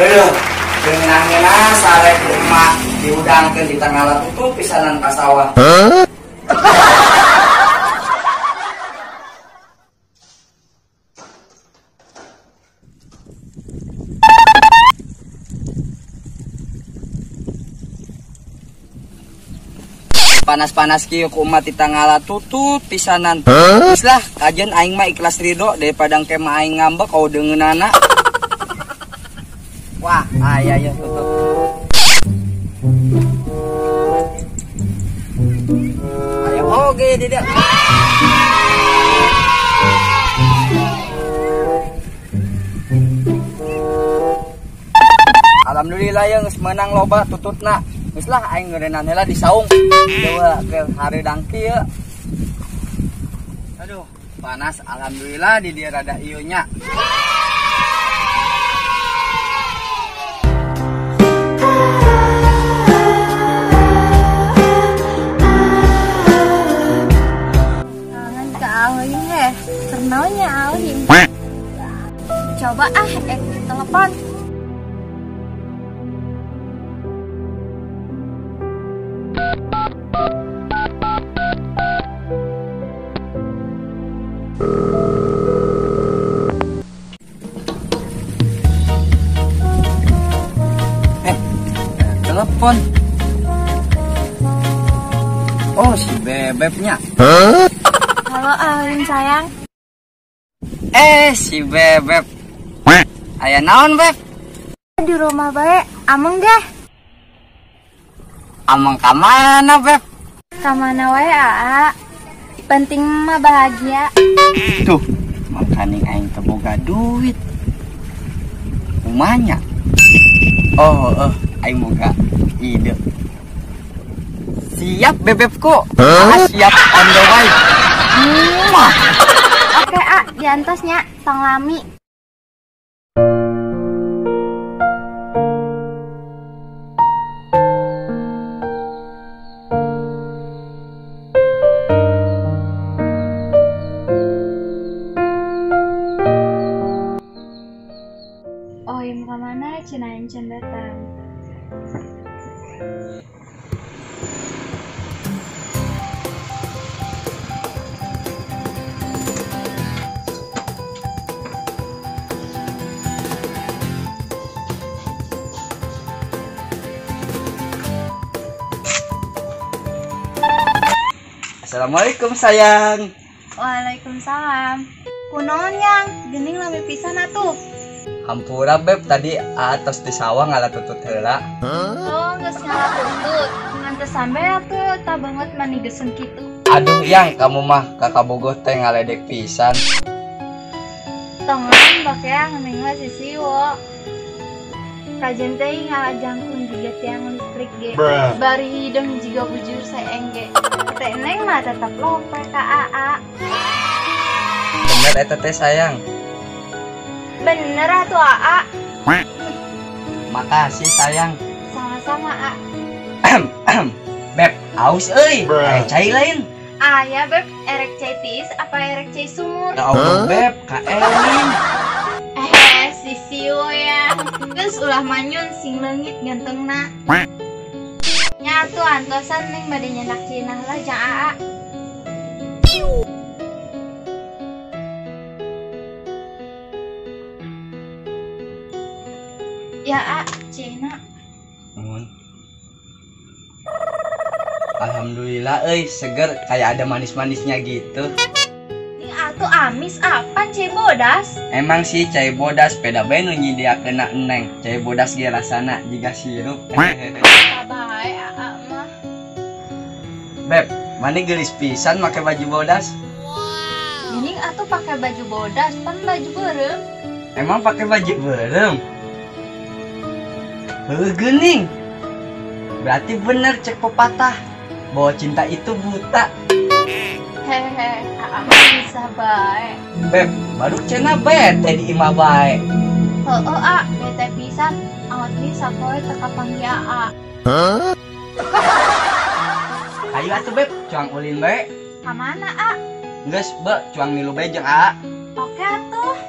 Heuh, geunah-geunah sare ku emak diudangkeun di tangala tutup pisanan ka sawah. Panas-panas kieu ku emak di tangala tutut pisanan. Geus lah, kajeun aing mah ikhlas ridho daripada engke mah aing ngambek kau deungeunana. Wah, aya ya tutut. Aya oge di dieu. Alhamdulillah ya geus meunang loba tututna. Geus lah aing ngeureunnan heula di saung. Dewa ke hareudang kieu. Aduh, panas alhamdulillah di dieu rada ieu nya. Kangen ke Auhim heh, ternaunya Auhim. Coba ah, telepon. Telepon. Oh, si bebeknya. Huh? Halo, Auhim sayang. Si bebek. Aya naon, Beb? Di rumah bae, ameng deh. Ameng ka mana, Beb? Ka mana wae, Aa. Penting mah bahagia. Tuh, makaning aing teu boga duit. Kumanya. Oh, aing boga ide. Siap bebekku. Huh? Siap on the way. Mwah. Oke, A, diantosnya tong lami. Oh, im ka mana cenah encan datang. Assalamualaikum sayang. Waalaikumsalam. Kunaon yang gening lami pisan atuh. Hampura beb, tadi atas di sawah ngalah tutut heula. Oh, geus ngalah tutut. Ngantos sampe atuh ta banget manigesen kitu. Aduh yang kamu mah kakak bogoh teh ngaledek pisan. Tongan bakeang neng mah sisiwo. Kajen teh ngalah jangkung jiga tiang listrik ge. Bari hidung jiga bujur saeng ge. Teh neng mah tetep lope ka AA. Bener eta teh sayang. Bener atuh AA. Makasih sayang. Sama-sama A. Beb, aus euy. Aya cai lain. Aya beb, erek cai tiis apa erek cai sumur? Ya Allah beb, ka Elin. Sisiwo ya. Geus ulah manyun sing leungit gantengna. Nya atuh antosan neng bade nyandak cenah lah jang AA. Ya A, cina. Nuhun. Alhamdulillah euy, seger kayak ada manis-manisnya gitu. Ini atuh amis apa cai bodas? Emang sih cai bodas peda bae nu nyidiakeunna eneng. Cai bodas ge rasana jiga sirup. Sabae AA mah. Beb, mani geulis pisan make baju bodas? Wow. Geuning atuh pakai baju bodas, pan baju beureum. Emang pakai baju beureum? Heuh geuning. Berarti bener cek pepatah bahwa cinta itu buta. Hehe, AA mah bisa bae. Beb, baru cenah bete di imah bae. Heueuh A, bete pisan. Awat di sapoe teu kapanggih AA. Hah? Ayo atuh beb, cuang ulin bae. Ka mana A? Geus, be, cuang milu bae jeung AA. Oke atuh.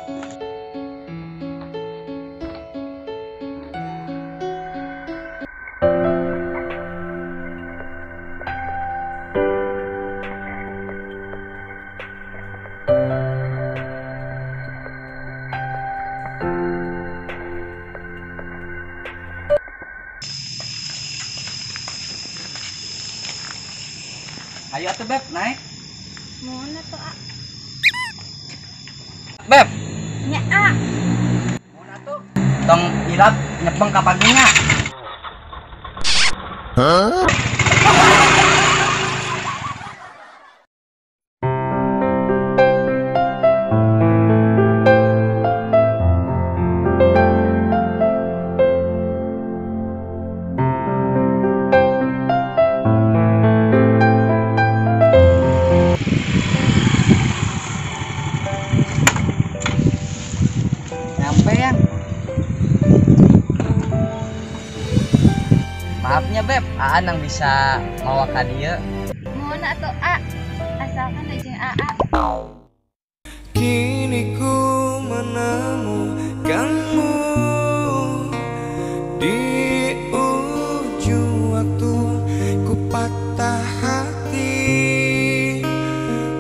Ayo atuh Beb, naik. Mun atuh A. Beb. Nya A. Mun atuh. Tong hilap nyepeng ka pagina. Huh? Maafnya Beb, Aa nang bisa mawa ka dieu. Mun atuh A, asalkan jeung AA. Kini ku menemukanmu di ujung waktu, ku patah hati,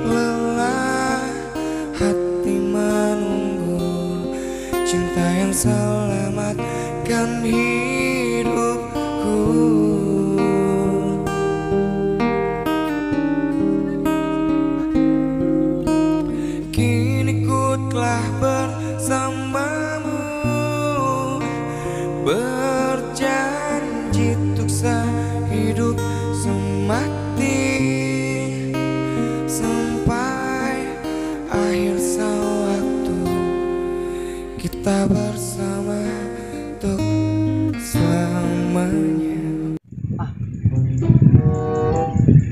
lelah hati menunggu cinta yang selamatkan hidupku. Kini ku telah bersamamu, berjanji untuk sehidup semati, sampai akhir sewaktu kita bersama untuk selamanya.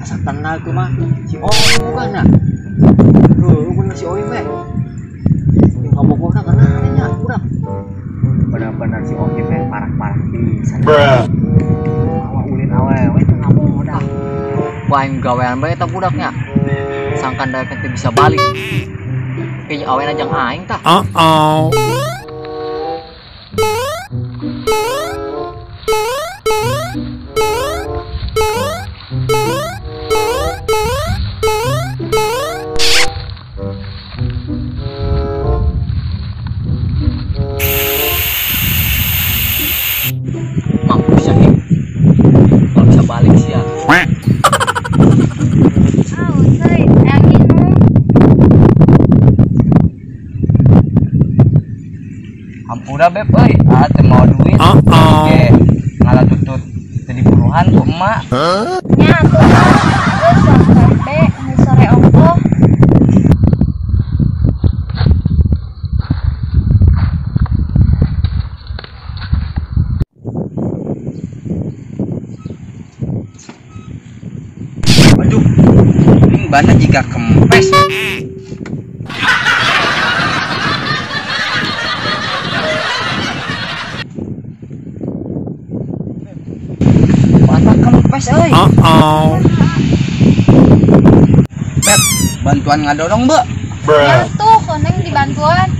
Asa tenang tuh mah si Oim bukan nah. Duh, bener si Oim eh. Yang kabogohna kana nya budak. Bener-bener si Oim eh parah-parah pisan. Mawa ulin awewe teu ngabogoh. Wah, aing gawean bae eta budaknya. Sangkan daek teh bisa balik. Kayaknya awena jang aing tah. Uh-oh. Mampus ya, Him. Kalau bisa balik sih ya. Usai, yang minum. Hampura Beb euy, Aa teu mau duit. Oke, ngalah tutut teu diburuhan ku emak. Nya atuh A, geus sampe nu sore ongkoh. Aduh, ini bana jika kempes. Bana kempes euy. Uh-oh. Beb, bantuan ngadorong, Mbak. Ya tuh, koneng dibantuan.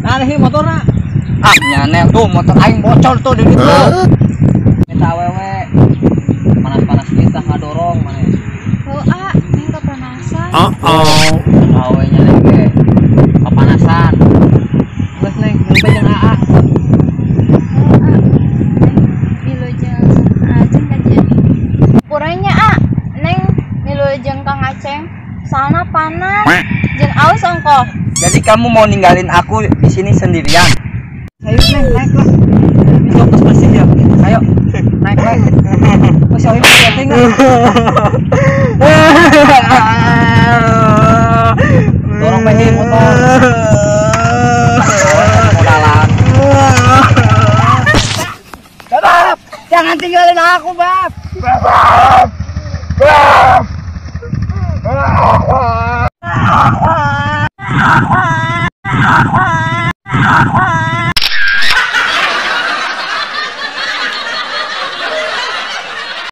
Nah, nih motorna. Ah, nyane tuh motor aing bocor tuh di ditu. Eta awewe panas-panas kita ngadorong maneh. Heuh, A, neng kepanasan. Uh-oh. Awe nya neng ge kepanasan. Geus neng, nyampe jeung AA. Heuh, A. Neng milu jeung Aceng kajian. Kurangnya A, neng milu jeung Kang Aceng. Soalna panas jeung aus ongkoh. Jadi kamu mau ninggalin aku di sini sendirian? Ayo neng, naik lah. Ini fokus bersih ya. Ayo, naik naik. Oh, si Oim masih nggak? Dorong pengen motor. Modalan. Bab, jangan tinggalin aku, Bab. Bab.